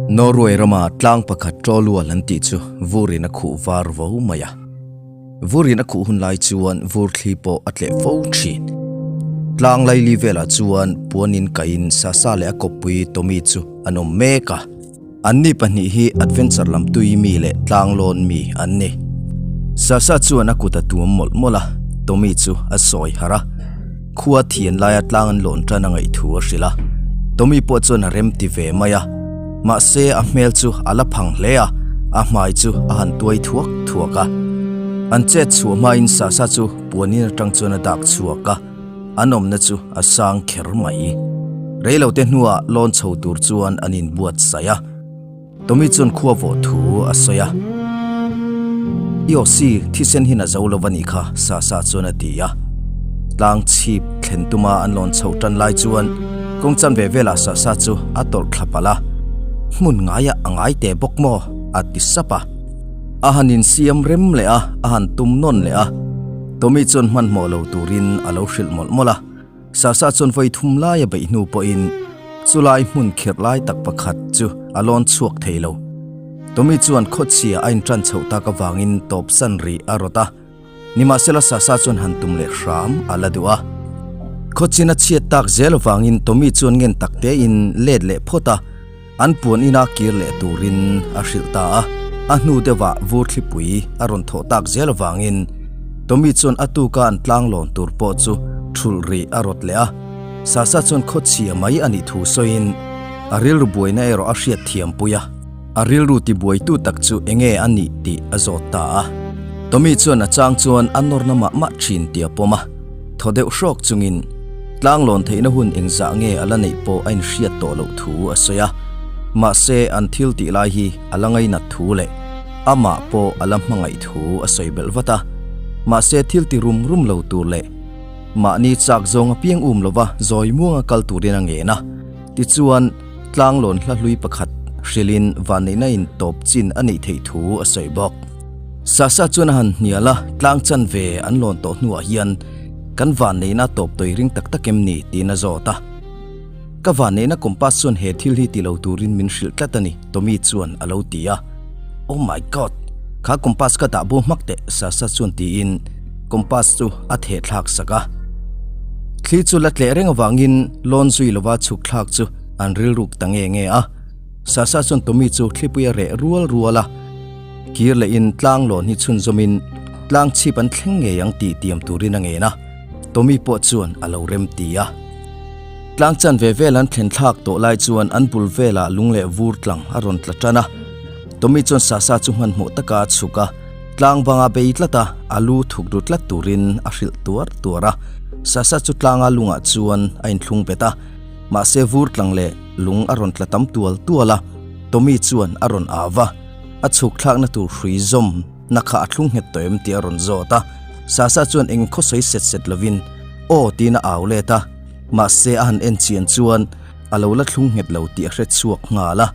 Norway rama tlang pakhat Trollwall an tih chu vurin a khuh var vo mai a. Vurin a khuh hun lai chuan vur thli pawh a tleh fo thin. Tlang laili velah chuan puanin kaiin Sasa leh a kawppui Tommy chu an awm mek a. Anni pahnih hi adventure lam tui mi leh tlanglawn mi an ni. Sasa chuan a kut a tuam mawlh mawlh a, Tommy chu a sawi harh a. Khua thian laia tlang an lawn tan a ngaih thu a hrilh a. Tommy pawh chuan a rem ti ve mai a. Mahse a hmel chu a la phang hle a, a hmai chu a han tuai thuak thuak a. An chet chhuah hmain Sasa chu puanin atang chuan a dak chhuak a. An awmna chu a sang kher mai. Reilote hnuah lawn chho tur chuan an inbuatsaih a. Tommy chuan khua vawh thu a sawi a. I aw si, thisen hin a zo lo a nih kha, Sasa chuan a ti a. Tlang chhip thlen tuma an lawn chho tan lai chuan kawng chan ve velah Sasa chu a tawlh thla palh a. Hmun ngaiah a ngai teh bawk maw? a ti sap a. A han insiam rem leh a, a han tum nawn leh a. Tommy chuan hmanhmawh lo turin a lo hrilh mawlh mawlh a, Sasa chuan vawi thum lai a beih hnu pawhin chulai hmun khirh lai tak pakhat chu a lawn chhuak thei lo. Tommy chuan khawchhia a intan chhoh tak avangin tawpsan rih a rawt a, nimahsela Sasa chuan han tum leh hram a la duh a. Khawchin a chhiat tak zel avangin Tommy chuan ngen tak tein let leh phawt a, An puan ina kir leh turin a hrilh ta a, a hnu deuhah vur thlipui a rawn thawh tak zel avangin Tommy chuan a tuka an tlanglawn tur pawh chu thulh rih a rawt leh a, Sasa chuan khawchhia mai a nih thu sawiin a rilru buaina erawh a hriat thiam pui a, a rilru tibuaitu tak chu enge a nih tih a zawt ta a. Tommy chuan a chang chuan a nawrna mah mah thin tih a pawm a. Thaw deuh hrawk chungin tlanglawn theihna hun engzah nge a la neih pawh a inhriat tawh loh thu a sawi a. Mahse, an thil tih lai hi a la ngainat thu leh amah pawh a la hmangaih thu a sawi belh vat a. Mahse, thil ti rum rum lo tur leh mahni chak zawng apiang um lova zawi muanga kal turin a ngen a. Tichuan, tlanglawn hla hlui pakhat hrilhin vanneihna in tawp chin a neih theih thu a sawi bawk. Sasa chuan a han hnial a, tlang chan ve an lawn tawh hnuah hian kan vanneihna tawp tawi ring tak tak em ni tiin a zawt a. Ka vanneihna compass chuan he thil hi ti lo turin min hrilh tlat a ni, Tommy chuan a lo ti a. Oh my God! Kha compass ka dah bo hmak teh, Sasa chuan tiin compass chu a theh thlak sak a. Thli chu la tleh reng avangin lawn zui lova chhuk thlak chu an rilruk ta nge nge a. Sasa chuan Tommy chu thlipui a reh rual rual a. Kir leh in tlang lawn hi chhunzawmin tlang chhip an thleng ngei ang tih tiam turin a ngen a, Tommy pawh chuan a lo rem ti a. Tlang chan ve vel an thlen thlak tawh lai chuan an bul velah lung leh vur tlang a rawn tla tan a, Tommy chuan Sasa chu hmanhmawh taka a chhuk a, tlang banga bei tlat a, a lu thuk ru tlat turin a hrilh tuar tuar a, Sasa chu tlanga lungah chuan a inthlung bet a, mahse vur tlang leh lung a rawn tla tam tual tual a, Tommy chuan a rawn au va. A chhuk thlakna tur hrui zawm na kha a thlung nghet tawh em tih a rawn zawt a, Sasa chuan eng khaw sawi set set lovin aw tiin a au let a, mahse a han en chian chuan a lo la thlung nghet lo tih a hre chhuak nghal a,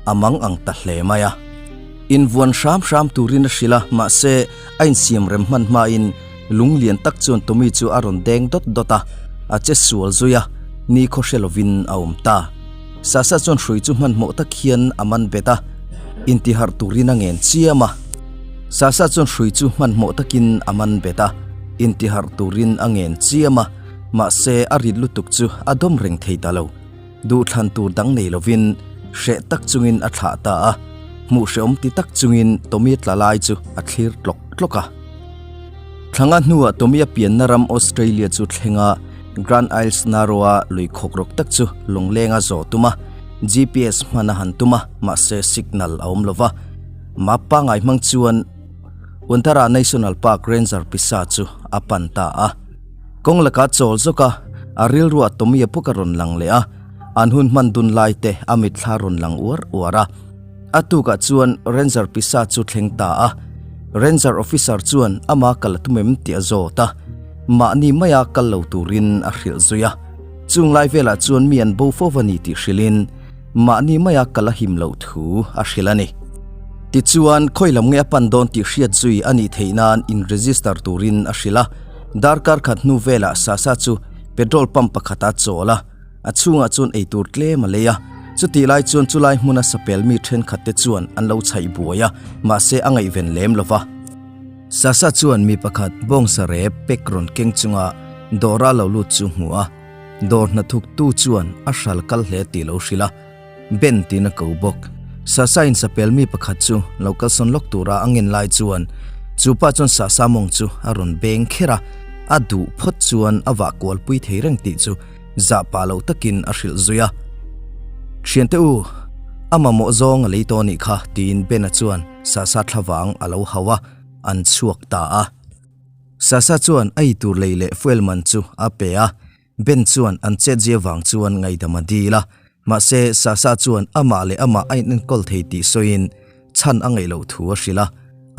a mang ang ta hle mai a. Invuan hram hram turin a hrilh a, mahse a insiam rem hman hmain lung lian tak chuan Tommy chu a rawn deng dawt dawt a, a che sual zui a, ni khaw hre lovin a awm ta. Sasa chuan hrui chu hmanhmawh tak hian a man bet a, intiharh turin a ngen chiam a. Sasa chuan hrui chu hmanhmawh takin a man bet a, intiharh turin a ngen chiam a, mahse a rit lutuk chu a dawm reng thei ta lo. Duhthlan tur dang nei lovin hreh tak chungin a thlah ta a, hmuh hrehawm ti tak chungin Tommy tla lai chu a thlir tlawk tlawk a. Thlanga hnuah Tommy a pianna ram Australia chu thleng a, Grand Isles Narrow-a lui khawk rawk tak chu lawnglenga zawh tum a, GPS hman a han tum a, mahse signal a awm lo va. Map pangngai hmang chuan Undara National Park Ranger pisa chu a pan ta a. Kawng laka chawl zawk a, a rilruah Tommy-a puk a rawn lang leh a, an hun hman dun lai te a mitthla rawn lang uar uar a. A tukah chuan Ranger pisa chu thleng ta a, Ranger officer chuan ama kal a tum em tih a zawt a, mahni maia kal lo turin a hrilh zui a. Chung lai velah chuan mi an bo fo va ni tih hrilhin mahni maia kal a him loh thu a hrilh a ni. Tichuan, khawi lam nge a pan dawn tih hriat zui a nih theih nan in register turin a hrilh a. Darkar khat hnu velah Sasa chu petrol pump pakhata chawl a. A chhungah chuan eitur tlem a lei a, Chutih lai chuan chulai hmuna sapel mi thenkhat te chuan an lo chhaih buai a, mahse a ngaihven lem lo va. Sasa chuan mi pakhat bawngsa rep pek rawn keng chunga dawra lo lut chu hmu a, dawr hnathawktu chuan a hral kal hle tih lo hrilh a. Ben tiin a ko bawk. Sasa in sapel mi pakhat chu lo kalsawn lawk tura a ngen lai chuan chu pa chuan Sasa mawng chu a rawn beng kher a, a duh phawt chuan a vah kualpui thei reng tih chu zah pah lo takin a hrilh zui a. Thiante u, a mamawh zawng a lei tawh anih kha tiin Ben-a chuan Sasa thlavang a lo hauh a, an chhuak ta a. Sasa chuan a eitur lei leh fuel man chu a pe a, Ben chuan an chetzia vang chuan ngaihdam a dil a, mahse Sasa chuan amah leh amah a inenkawl thei tih sawiin chhan a ngaih loh thu a hrilh a,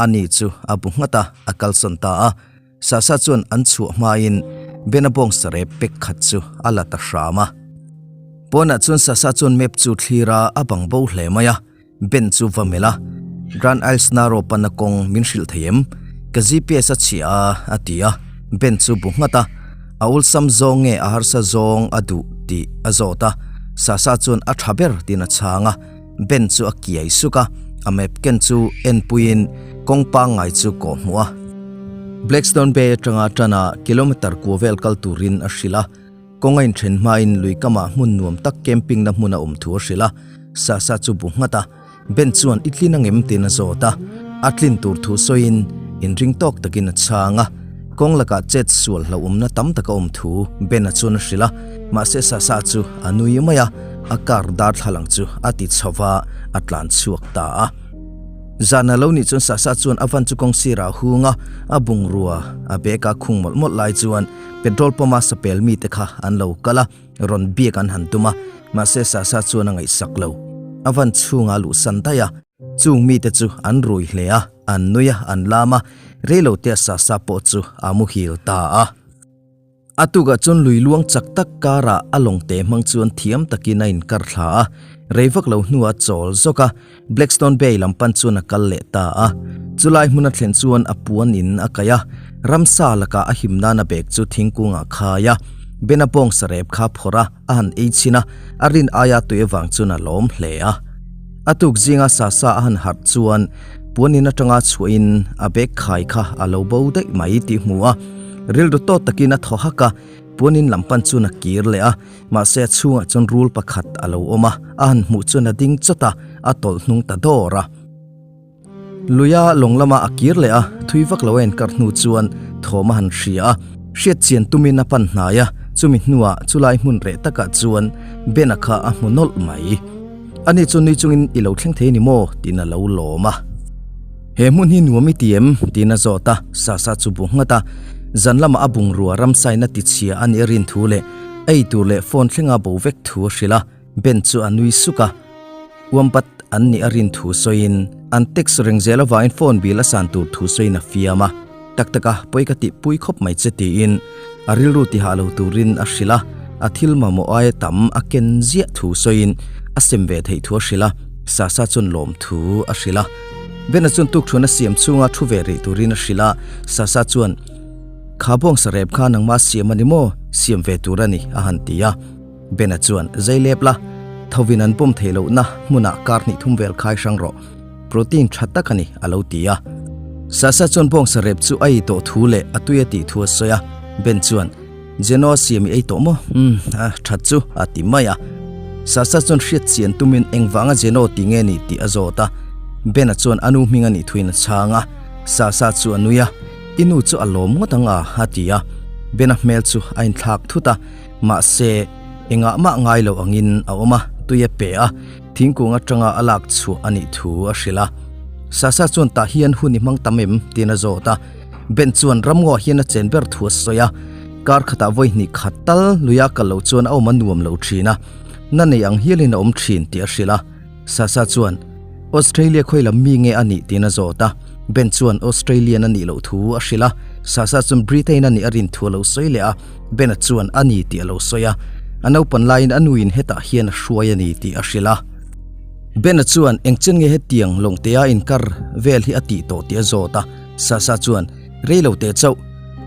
ani chu a bu nghat a, a kalsawn ta a. Sasa chuan an chhuah hmain Ben-a bawngsa rep pek khat chu a la ta hram a. Pawnah chuan Sasa chuan map chu thlir a, a bang bo hle mai a. Ben chu va melh a, Grand Isles Narrow pana kawng min hrilh thei em? Ka GPS a chhia a, a ti a. Ben chu bu nghat a, a awlsam zawng nge a harsa zawng a duh tih a zawt a. Sasa chuan a tha ber tiin a chhang a. Ben chu a kiai suk a, a map ken chu enpuiin kawng pangngai chu kawh hmuh a. Blackstone Bay atanga tana kilometre kua vel kal turin a hrilh a. Kawng a inthen hmain lui kamah hmun nuam tak camping na hmun a awm thu a hrilh a, Sasa chu bu nghat a, Ben chuan i tlin angem tiin a zawt a, a tlin tur thu sawiin inring tawk takin a chhang a, kawng lakah chet sual hlauhawmna tam tak a awm thu Ben-a chuan a hrilh a, mahse Sasa chu a nui mai a, a car darthlalang chu a ti chho va, a tlan chhuak ta a. Zan a lo nih chuan Sasa chuan a van chu kawng sirah a hung a, a bungrua a bag a khung mawlh mawlh lai chuan Petrol pump a sapel mite kha an lo kal a, rawn biak an han tum a, mahse Sasa chuan a ngaihsak lo. A van chhungah a luhsan daih a, chung mite chu an rui hle a, an nui a, an lam a, reilote a Sasa pawh chu a muhil ta a. A tukah chuan lui luang chak tak karah a lawngte hmang chuan thiam takin a inkar thla a, rei vak lo hnuah a chawl zawk a, Blackstone Bay lam pan chuan a kal leh ta a. Chulai hmun a thlen chuan a puan in a kaih a, ramsa lakah a him nan a bag chu thingkung ah khai a. Ben-a bawng sarep kha phawrh a, a han ei chhin a, a rin aia tui avang chuan a lawm hle a. A tuk zinga sa sa a han harh chuan puan in atanga chhuah in a bag khai kha a lo bo daih mai tih hmu a. Rilru tawt takin a thaw hak a, puan in lam pan chuan a kir leh a. Mahse a chhungah chuan rul pakhat a lo awm a, a han hmuh chuan a ding chawt a, a tawlh hnung ta dawr a. Luia lawng lama a kir leh a, thui vak lo a inkar hnu chuan thawm a han hria a, hriat chian tumin a pan hnai a, chumi hnuah chulai hmun reh takah chuan Ben-a kha a hmu nawlh mai. Ani chu nui chungin i lo thleng thei a ni maw? tiin a lo lawm a. He hmun hi nuam i ti em? tiin a zawt a, Sasa chu bu nghat a, zan lamah a bungrua ramsain a tichhia a nih a rin thu leh Ei tur leh phone thlenga bo vek thu a hrilh a, Ben chu a nui suk a. Uambat an nih a rin thu sawiin an text reng zel avangin phone bill a san tur thu sawiin a fiam a. Tak taka pawi ka tihpui khawp mai che tiin a rilru tihah lo turin a hrilh a, a thil mamawh aia tam a ken ziah thu sawiin a sem ve theih thu a hrilh a, Sasa chuan lawm thu a hrilh a. Ben-a chuan tukthuan a siam chhunga thu ve rih turin a hrilh a, Sasa chuan, Kha bawng sarep kha nangmah siam a ni maw? Siam ve tur a ni, a han ti a. Bena chuan, Zai lep la, thovin an pawm theih lohna hmunah kar hnih thum vel khai hrang rawh. Protein tha tak a ni, a lo ti a. Sasa chuan bawng sarep chu a ei tawh thu leh a tui a tih thu a sawi a. Ben chuan, Genoa siam i ei tawh maw? Umm, a that chu, a ti mai a. Sasa chuan hriat chian tumin engvanga Genoa ti nge ni tih a zawt a. Bena chuan a nu hming a nih thuin a chhang a. Sasa chu a nui a. I nu chu a lawm ngawt ang a, a ti a. Bena hmel chu a inthlak thut a, mahse, engah mah ngai lo angin a awm a, tui a pe a, thingkung atanga a lak chhuah a nih thu a hrilh a. Sasa chuan tah hian hun i hmang tam em? tiin a zawt a. Ben chuan ramngaw hian a chen ber thu a sawi a, kar khatah vawi hnih khat tal luia kal lo chuan a awm a nuam lo thin a, na nei ang hialin a awm thin tih a hrilh a. Sasa chuan, Australia khawi lam mi nge a nih tiin a zawt a. Ben chuan Australian a nih loh thu a hrilh a. Sasa chuan Britain a nih a rin thu a lo sawi leh a. Ben-a chuan a ni tih a lo sawi a. A naupan laiin a nuin hetah hian a hruai a ni tih a hrilh a. Ben-a chuan engchen nge hetiang lawngtea inkar vel hi a tih tawh tih a zawt a. Sasa chuan, Rei lo teh chauh,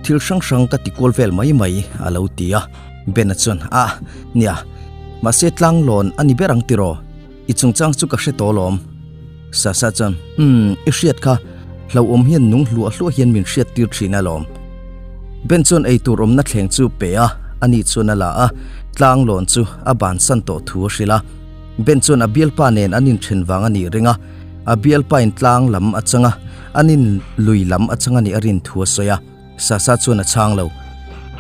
thil hrang hrang ka ti kual vel mai mai, a lo ti a. Ben-a chuan, Ah, nia. Mahse tlanglawn a ni ber ang tiraw? I chungchang chu ka hre tawh alawm. Sasa chuan, Umm, i hriat kha, hlauhawm hian nung hluah hluah hian min hriat tir thin alawm. Ben chuan eitur awmna thleng chu pe a, ani chuan a la a, tlanglawn chu a bansan tawh thu a hrilh a. Ben chuan a bialpa nen an inthen vang a nih ring a, a bialpain tlang lam a chang a, an in lui lam a chang a nih a rin thu a sawi a. Sasa chuan a chhang lo.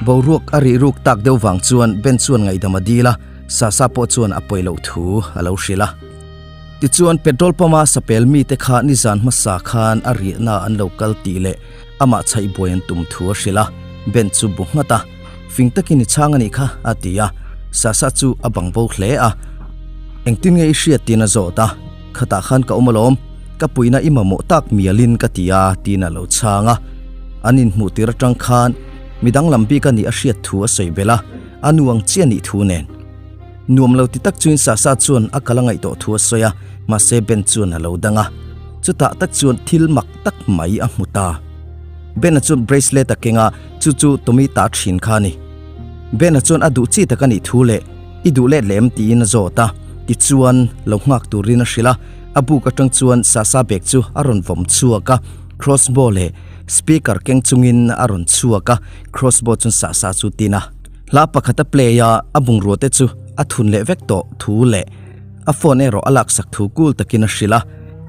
Boruak a rih ruk tak deuh vang chuan Ben chuan ngaihdam a dil a, Sasa pawh chuan a pawi loh thu a lo hrilh a. Tichuan petrol pump a sapel mite kha nizan hmasa khan a riahna an lo kal tih leh amah chhaih buai an tum thu a hrilh a, Ben chu bu nghat a. Fing takin i chhang a nih kha, a ti a. Sasa chu a bang bo hle a. Engtin nge i hriat tiin a zawt a. Khatah khan ka awm alawm, ka puihna i mamawh tak mialin ka ti a, tiin a lo chhang a. An inhmuh tir atang khan mi danglam bik a nih a hriat thu a sawi belh a, a nu ang chiah nih thu nen. Nuam lo ti tak chuin Sasa chuan a kal a ngaih tawh thu a sawi a, mahse Ben chuan a lo dang a. Chutah tak chuan thil mak tak mai a hmu ta. Ben-a chuan bracelet a keng a, chu chu Tommy ta thin kha a ni. Ben-a chuan a duh chi tak a nih thu leh I duh let lem tiin a zawt a, tichuan lo nghak turin a hrilh a, a buk atang chuan Sasa bag chu a rawn vawm chhuak a, crossbow leh speaker keng chungin a rawn chhuak a, crossbow chuan Sasa chu tin a. Hla pakhat a play a, a bungrua te chu a thun leh vek tawh thu leh a phone erawh a laksak thu cool takin a hrilh a,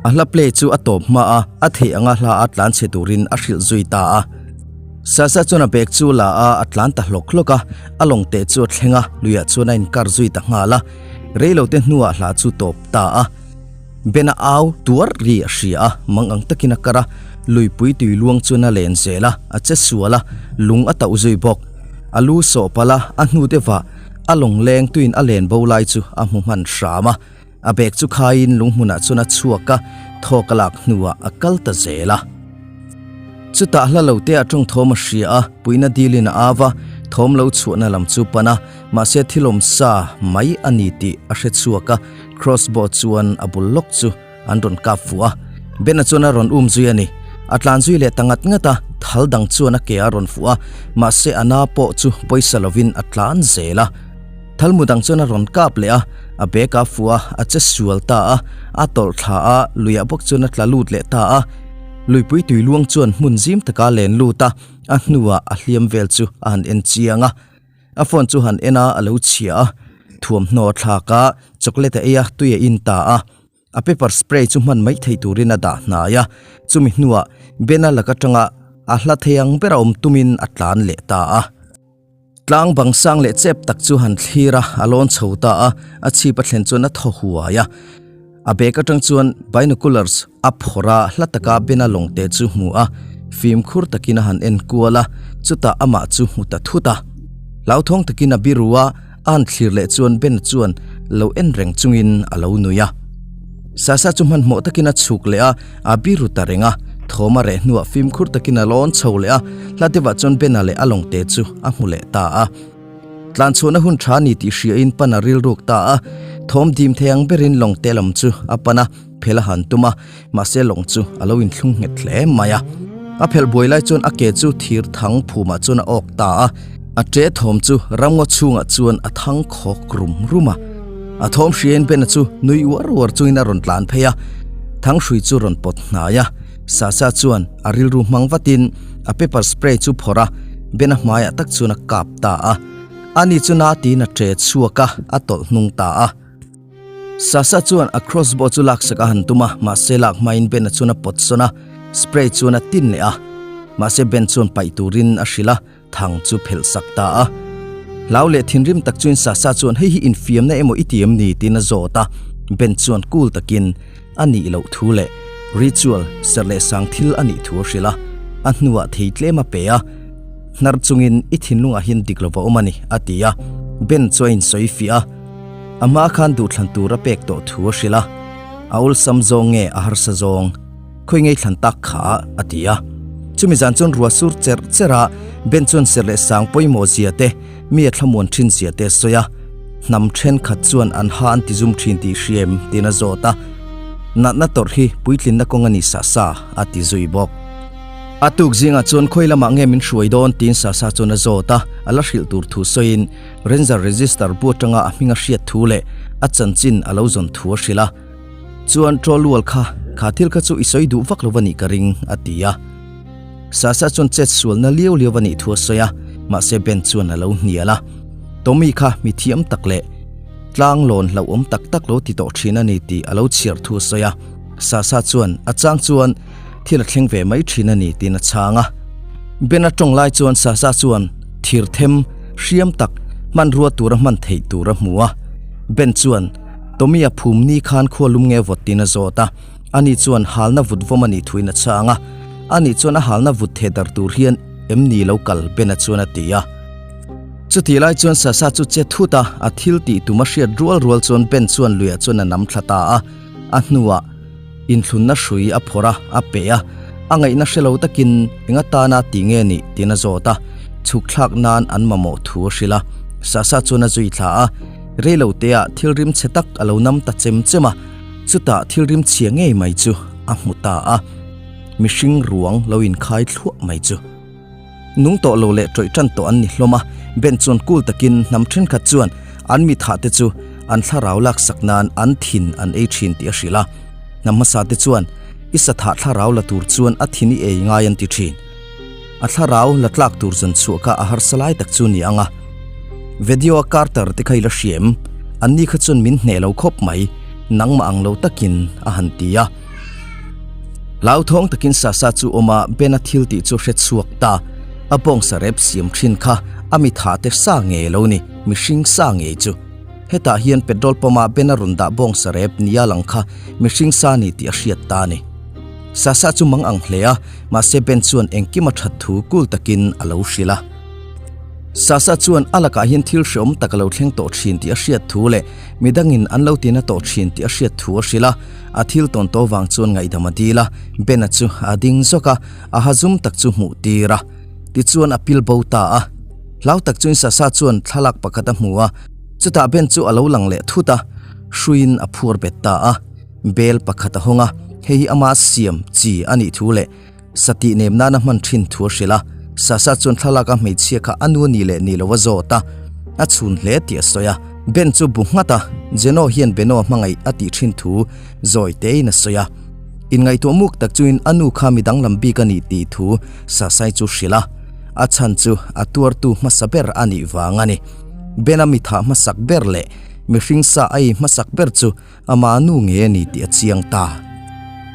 a hla play chu a tawp hma a, a theih anga hla a tlan chhe turin a hrilh zui ta a. Sasa chuan a bag chu la a, a tlan ta hlawk hlawk a, a lawng teh chu a thleng a, luiah chuan a inkar zui ta nghal a. Reilo te hnuah hla chu tawp ta a. Ben-a au tuar ri a hria a, mang ang takin a kar a, luipui tui luang chuan a len zel a, a che sual a, lung a tauh zui bawk. A lu sawh palh a, a hnu deuhah a lawng leng tuin a len bo lai chu a hmu hman hram a. A bag chu khaiin lung hmunah chuan a chhuak a, thawk a lak hnuah a kal ta zel a. Chutah hla lo te a tawng thawm a hria a, puihna dilin a au a, thawm lo chhuahna lam chu pan a, mahse thil awm sa mai a ni tih a hre chhuak a, crossbow chuan a bul lawk chu an rawn kap fuh a. Ben-a chuan a rawn um zui a ni. A tlan zui leh ta ngat ngat a, thal dang chuan a ke a rawn fuh a, mahse a na pawh chu pawisa lovin a tlan zel a. Thalmu dang chuan a rawn kap leh a, a bag a fuh a, a che sual ta a, a tawlh thla a, luiah bawk chuan a tla lut leh ta a. Luipui tui luang chuan hmun zim taka len lut a, a hnuah a hliam vel chu a han en chiang a. A phone chu han en a, a lo chhia a, thuamhnaw a thlak a, chocolate a ei a, tui a in ta a. A pepper spray chu hman mai thei turin a dah hnai a, chumi hnuah Ben-a lak atanga a hla thei ang bera awm tumin a tlan leh ta a. Tlang bang sang leh chep tak chu han thlir a, a lawn chho ta a, a chhip a thlen chuan a thaw huai a. A bag atang chuan binoculars a phawrh a, hla taka Ben-a lawng te chu hmu a, fimkhur takin a han en kual a, chutah amah chu hmu ta thut a. Hlauthawng takin a biru a, a han thlir leh chuan Ben-a chuan lo en reng chungin a lo nui a. Sasa chu hmanhmawh takin a chhuk leh a, a biru ta reng a. Thawm a reh hnuah fimkhur takin a lawn chho leh a, hla deuhah chuan Bena leh a lawngte chu a hmu leh ta a. Tlanchhuahna hun tha ni tih hriain pan a rilruk ta a, thawm dim thei ang berin lawngte lam chu a pan a, phel a han tum a, mahse lawng chu a lo inthlung nghet hle mai a. A phelh buai lai chuan a ke chu thir thang phumah chuan a awk ta a, a ṭe thawm chu ramngaw chhungah chuan a thang khawk rum rum a. A thawm hriain Bena chu nui uar uar chungin a rawn tlan phei a, thanghrui chu rawn pawt hnai a. Sasa chuan a rilru hmang vatin a pepper spray chu phawrh a, Bena hmaiah tak chuan a kap ta a. Ani chu na tiin a ṭe chhuak a, a tawlh hnung ta a. Sasa chuan a crossbow chu laksak a han tum a, mahse lak hmain Ben-a chuan a pawt sawn a, spray chuan a tin leh a. Mahse Ben chuan paih turin a hrilh a, thang chu phelh sak ta a. Hlau leh thinrim tak chuin Sasa chuan hei hi infiamna emaw i ti em ni tiin a zawt a, Ben chuan cool takin a nih loh thu leh ritual serh leh sang thil a nih thu a hrilh a, a hnuah thei tlem a pe a. Hnar chungin i thinlungah hian dik lova awm a ni a ti a, Ben chu a insawi fiah a. A hma khan duhthlan tur a pek tawh thu a hrilh a, a awlsam zawng nge a harsa zawng, khawi ngei thlan tak kha a ti a. Chumi zan chuan ruah sur cherh cherh a, Ben chuan ser leh sang pawimawh zia te, mi a thlamuan thin zia te a sawi a. Hnam thenkhat chuan an ha an ti zum thin tih hria em tiin a zawt a. Natna tawrh hi puitlinna kawng a ni sa sa a ti zui bawk. A tuk zingah chuan khawi lamah nge min hruai dawn tiin Sasa chuan a zawt a, a la hrilh tur thu sawiin. Ranger Register bu atanga a hming a hriat thu leh a chanchin a lo zawn thu a hrilh a. Chuan Tawllual kha, kha thil kha chu i sawi duh vak lo a nih ka ring, a ti a. Sasa chuan chet sualna liau liau a nih thu a sawi a, mahse Ben chuan a lo hnial a. Tommy kha mi thiam tak leh tlang lawn hlauhawm tak tak lo ti tawh thin a ni tih a lo chhiar thu a sawi a. Sasa chuan a chang chuan thil a thleng ve mai thin a ni tiin a chhang a. Ben a tawng lai chuan Sasa chuan thir them hriam tak hmanrua tura hman theih tur a hmu a. Ben chuan Tommy a phum ni khan khua lum nge vawt tiin a zawt a. Ani chuan halna vut vawm a nih thuin a chhang a. Ani chuan a halna vut theh dar tur hian em ni lo kal Ben-a chuan a ti a. Chutih lai chuan Sasa chu che thut a, a thil tih tum a hriat rual rual chuan Ben chuan luiah chuan a nam thla ta a. A hnuah inthlunna hrui a phawrh a, a pe a. A ngaihna hre lo takin eng atana ti nge nih tiin a zawt a. Chhuk thlak nan an mamawh thu a hrilh a. Sasa chuan a zui thla a. Reiloteah thil rim chhe tak a lo nam ta chem chem a. Chutah thil rim chhia ngei mai chu a hmu ta a, mihring ruang lo inkhai thluah mai chu. Nung tawh lo leh tawih tan tawh an ni hlawm a, Ben chuan kul takin hnam thenkhat chuan an mi thah te chu an thlarau laksak nan an thin an ei thin tih a hrilh a. Hnam hmasa te chuan i sathah thlarau la tur chuan a thin i ei ngai an ti thin. A thlarau la tlak tur zan chhuah kha a harsa lai tak chu ni ang a. Video a Carter te kha i la hria em? Anni kha chuan min hneh lo khawp mai, nangmah ang lo takin a han ti a. Hlauthawng takin Sasa chu awm a, Ben-a thil tih chu hre chhuak ta. A bawngsa rep siam thin kha a mi thah te sa ngei lo ni, mihring sa ngei chu. Hetah hian petrol pump a Ben-a rawn dah bawngsa rep nia lang kha mihring sa ni tih a hriat ta a ni. Sasa chu mang ang hle a, mahse Ben chuan engkim a that thu kul takin a lo hrilh a. Sasa chuan a lakah hian thil hreawm tak a lo thleng tawh thin tih a hriat thu leh midangin an lo tina tawh thin tih a hriat thu a hrilh a. A thil tawn tawh vang chuan ngaihdam a dil a, Ben-a chu a ding zawk a, a hazum tak chu hmuh tir a. Tichuan a pil bo ta a. Hlau tak chuin Sasa chuan thlalak pakhat a hmu a, chutah Ben chu a lo lang leh thut a, hruiin a phuar bet ta a. Bel pakhat a hawng a, hei hi ama siam chi a nih thu leh Satih nem nana hman thin thu a hrilh a, Sasa chuan thlalaka hmeichhia kha a nu ni leh ni lo a zawt a, a chhun hle tih a sawi a. Ben chu bu nghat a, Jeno hian Beno a hmangaih a tih thin thu zawi tein a sawi a. Inngaihtuah muk tak chuin a nu kha mi danglam bik a nih tih thu Sasai chu hrilh a, a chhan chu a tuartu hmasa ber a nih vang a ni. Ben-a mi thah hmasak ber leh mihring sa a ei hmasak ber chu Ama nu nge a ni tih a chiang ta.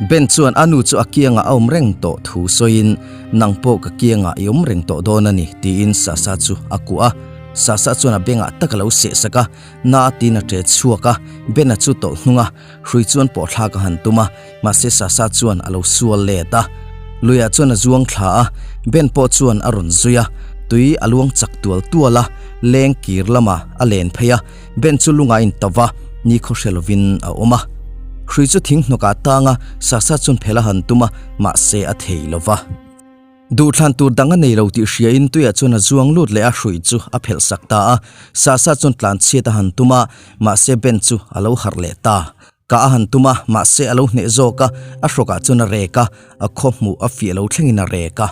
Ben chuan a nu chu a kiangah a awm reng tawh thu sawiin, Nang pawh ka kiangah i awm reng tawh dawn a ni, tiin Sasa chu a kuah a. Sasa chuan a bengah tak a lo sehsak a, na tiin a ṭe chhuak a. Ben-a chu tawlh hnung a, hrui chuan pawh thlak a han tum a, mahse Sasa chuan a lo sual let a. Luiah chuan a zuang thla a, Ben pawh chuan a rawn zui a, tui a luang chak tual tual a, leng kir lamah a len phei a. Ben chu lunga in tauh a, ni khaw hre lovin a awm a. Hrui chu thing hnawkah tang a, Sasa chuan phel a han tum a, mahse a thei lo va. Duhthlan tur dang a nei lo tih hriain tuiah chuan a zuang lut leh a, hrui chu a phelh sak ta a. Sasa chuan tlan chhiat a han tum a, mahse Ben chu a lo harh leh ta. Kah a han tum a, mahse a lo hneh zawk a, a hrawkah chuan a rek a, a khaw hmuh a fiah lo thlengin a rek a.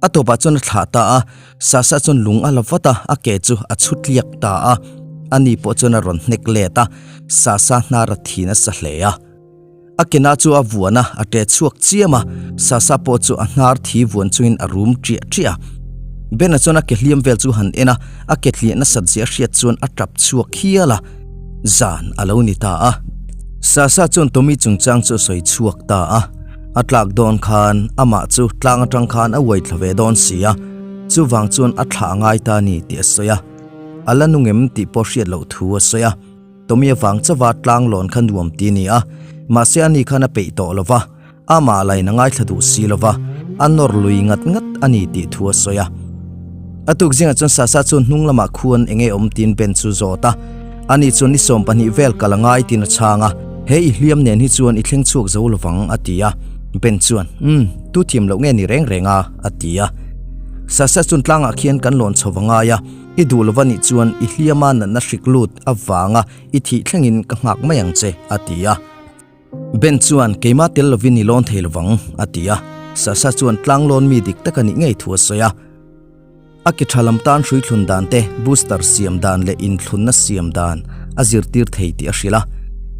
A tawpah chuan a thlah ta a, Sasa chuan lung a la vat a, a ke chu a chhu tliak ta a. Ani pawh chuan a rawn hnek let a, Sasa hnar a thi nasa hle a. A ke na chu a vuan a, a ṭe chhuak chiam a, Sasa pawh chu a hnar thi vuan chungin a rum ṭiah ṭiah a. Ben-a chuan a ke hliam vel chu han en a, a ke tliah nasat zia a hriat chuan a ṭap chhuak hial a. Zan a lo ni ta a. Sasa chuan Tommy chungchang chu a sawi chhuak ta a. A tlak dawn khan amah chu tlang atang khan a uai thla ve dawn si a, chuvang chuan a thlah a ngai ta a ni tih a sawi a. A la nung em tih pawh hriat loh thu a sawi a. Tommy avang chauha tlang lawn kha nuam ti a ni a, mahse ani khan a peih tawh lo va. Amah lain a ngaithla duh si lo va, a nawr lui ngat ngat a ni tih thu a sawi a. A tuk zingah chuan Sasa chuan hnung lamah khuan eng nge awm tiin Ben chu zawt a. Ani chuan ni 12 vel kal a ngai tiin a chhang a, He i hliam nen hi chuan i thleng chhuak zo lo vang a ti a. Ben chuan, Umm, tu thiam loh nge ni reng reng a? a ti a. Sasa chuan tlangah khian kan lawn chho va ngai a, i duh lo va nih chuan i hliama natna hrik lut avanga i thih thlengin ka nghak mai ang che a ti a. Ben chuan, Keimah tel lovin i lawn thei lovang, a ti a. Sasha chuan tlang lawn mi dik tak a nih ngei thu a sawi a. A ke tha lam tan hrui thlun dan te, booster siam dan leh inthlunna siam dan a zirtir thei tih a hrilh a.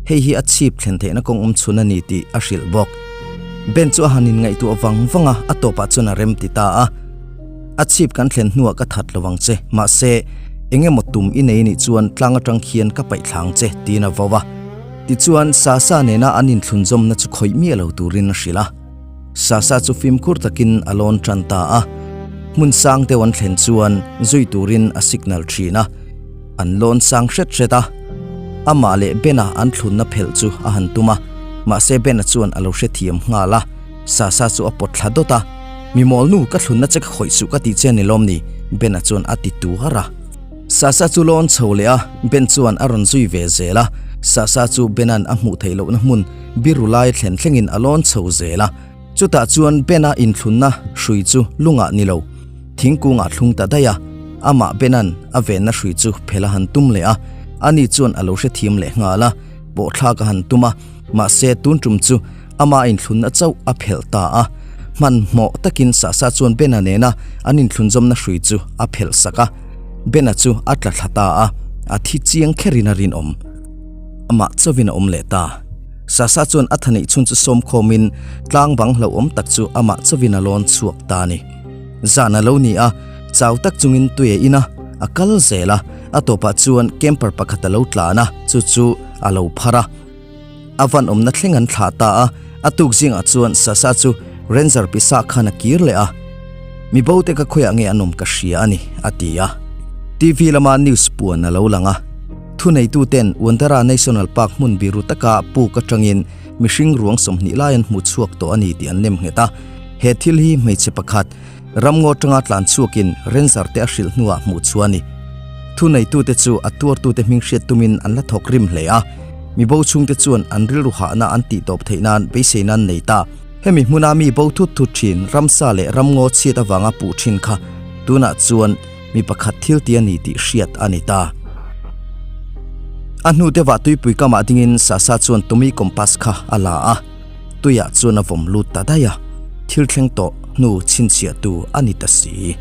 Hei hi a chhip thlen theihna kawng awm chhun a ni tih a hrilh bawk. Ben chu a han inngaihtuah vang vang a, a tawpah chuan a rem ti ta a. A chhip kan thlen hnuah ka that lo ang che, mahse, eng emaw tum i nei nih chuan tlang atang khian ka paih thlang che, tiin a vo a. Tichuan, Sasa nena an inthlunzawmna chu khawih miah lo turin a hrilh a. Sasa chu fimkhur takin a lawn tan ta a. Hmun sang deuh an thlen chuan zui turin a signal thin a. An lawn sang hret hret a. Amah leh Bena an thlunna phelh chu a han tum a, mahse Bena chuan a lo hrethiam nghal a. Sasa chu a pawt thla dawt a. Mi mawlnu, ka thlunna che ka khawih suh ka tih che a ni lawm ni? Bena chuan a ti tuar a. Sasa chu lawn chho leh a, Ben chuan a rawn zui ve zel a. Sasa chu Bena'n a hmuh theih lohna hmun biru lai thlen thlengin a lawn chho zel a. Chutah chuan Bena inthlunna hrui chu lungah ni lo, thingkungah thlung ta daih a. Amah Bena'n a venna hrui chu phel a han tum leh a, ani chuan a lo hrethiam leh nghal a, pawhthlak a han tum a. Mahse tun tum chu ama inthlunna chauh a phelh ta a, hmanhmawh takin Sasa chuan Bena nena an inthlunzawmna hrui chu a phelh sak a, Bena chu a tla thla ta a, a thi chiang kherin a rinawm. Amah chauhin a awm leh ta. Sasa chuan a thaneih chhun chu sawmkhawmin tlang bang hlauhawm tak chu amah chauhin a lawn chhuak ta a ni. Zan a lo ni a, chau tak chungin tui a in a, a kal zel a, a tawpah chuan camper pakhat a lo tlan a, chu chu a lo phar a. A van awmna thleng an thlah ta a, a tuk zingah chuan Sasa chu Ranger pisa khan a kir leh a. Mi bo te ka khawiah nge an awm ka hria a ni, a ti a. TV lama news puan a lo lang a. Thuneitu ten Wandara National Park hmun biru taka puk atangin mihring ruang 20 lai an hmu chhuak tawh a ni tih an nem nghet a. He thil hi hmeichhe pakhat Ramngaw tanga tlan chhuakin Ranger te a hrilh hnuah hmuh chhuah a ni. Thuneitute chu a tuartute hming hriat tumin an la thawk rim hle a, mi bo chhungte chuan an rilru hahna an tih tawp theih nan beiseina an nei ta. Hemi hmuna mi bo thut thut thin ramsa leh ramngaw chhiat avanga puh thin kha tunah chuan mi pakhat thil ti a ni tih hriat a ni ta. A hnu deuhah tuipui kamah dingin Sasa chuan Tommy compass kha a la a. Tuiah chuan a vawm lut ta daih a, thil thleng tawh hnu chhinchhiahtu a ni ta si.